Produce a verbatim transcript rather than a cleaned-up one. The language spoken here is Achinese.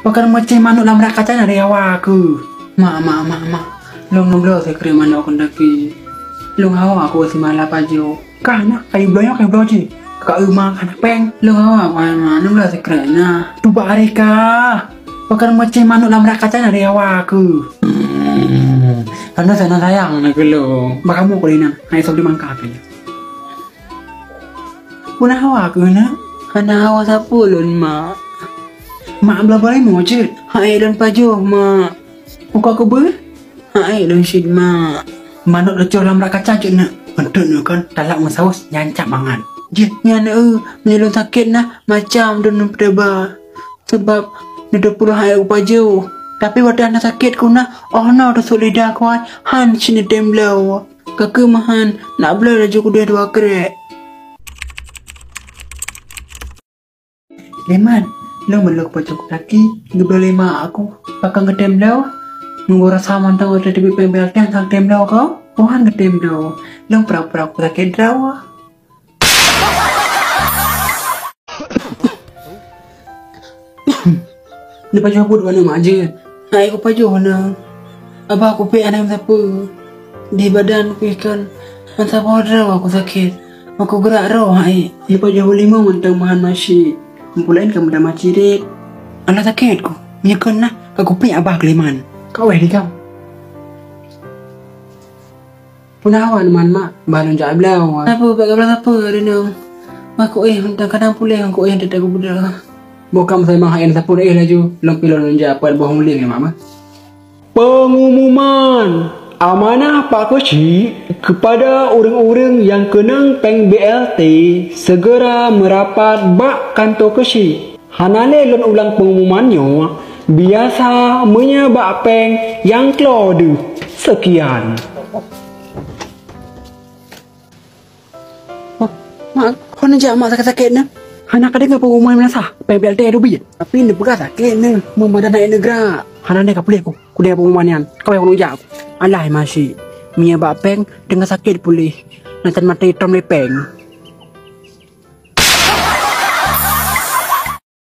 Pakon meucéh manok lam rak kaca na di hawa aku. Mak, mak, mak, mak. Lôn, lôn bloe sikrék manok keu taki. Lôn hawa aku si mala pajoh. Kah na, kayu bloe nyoe, kayu bloe cit. Ka eu ma, ka na péng. Lôn hawa aku, mak, lôn bloe sikrék na. Tuba ari kah. Pakon meucéh manok lam rak kaca na di hawa aku. Hmm. Kan sana sayang na keu lôn. Bak kamoe keu lôn na. Hai sob di mangka keu lôn. Peue na hawa keuh, nak? Hana hawa sapeue lôn, mak. Mak bloe-bloe lé mo cit. Hai lôn pajoh, mak. Uka keubeue? Hai lôn cit, mak. Manok teucok lam rak kaca cit, nak. Meuntut nyoe kon, talak meusaus, nyan cak mangat. Jih, nyan, eu, meunyoe lôn sakét na, macam droeneuh peuteuba. Sabab neuteupeue hai upajoh. Tapi watée hana sakét keuh na, oh noe teusut lidah keuh hai, han cit neutem bloe. Ka keuh meuhan, nak bloe laju keudeh dua krék. Leman, lôn meulôk peucok kaki, geubloe lé ma aku. Pakon geutem bloe? Nunggu rasa mantong watée teubiet péng B L T han geutem bloe kau? Oh han geutem bloe. Lôn pura-pura ku sakét droe. Neupajoh buet bak aneuk mak jeuet. Hai kupajoh aneuk. Abah kupék aneuk sapeue. Di badan pih kon meusaboh droe kusakét. Meukugerak roh hai. Neupajoh buet limong mantong meuhan masyik. Meupeulaén ka meutamah cirét. Alah sakét ku. Meunyoe kon nah ka kupék abah keuliman. Ka wéh digam. Peue na hawa neuman mak, bah lôn jak bloe. Sapeue, bèk gabloe sapeue, Rinong. Bah kuéh, mantong kadang puléh ngon kuéh teutab gubloe. Boh kam sai mahai sapeue éh laju, lôn pilon lôn jak pat boh muléng ya mak mah. Pengumuman amanah Pak Keuchik kepada ureuëng-ureuëng nyang keunong péng B L T segera merapat bak kantor Keuchik. Hana lé lôn ulang pengumuman nyoe, biasa meunyoe bak péng nyang klo deuh. Sekian. Oh, mak, kon jak mak sakét-sakét nyan. Hana ka deungoe pengumuman meunasah, péng B L T dubiet. Tapi neupeugah sakét nyan, meumada naik neugrak. Hana lé ka puléh ku, ku deungoe pengumuman nyan. Kawai ku jak. Alah masyik, meunyoe bak péng teungoh sakét puléh. Natan maté tom lé péng.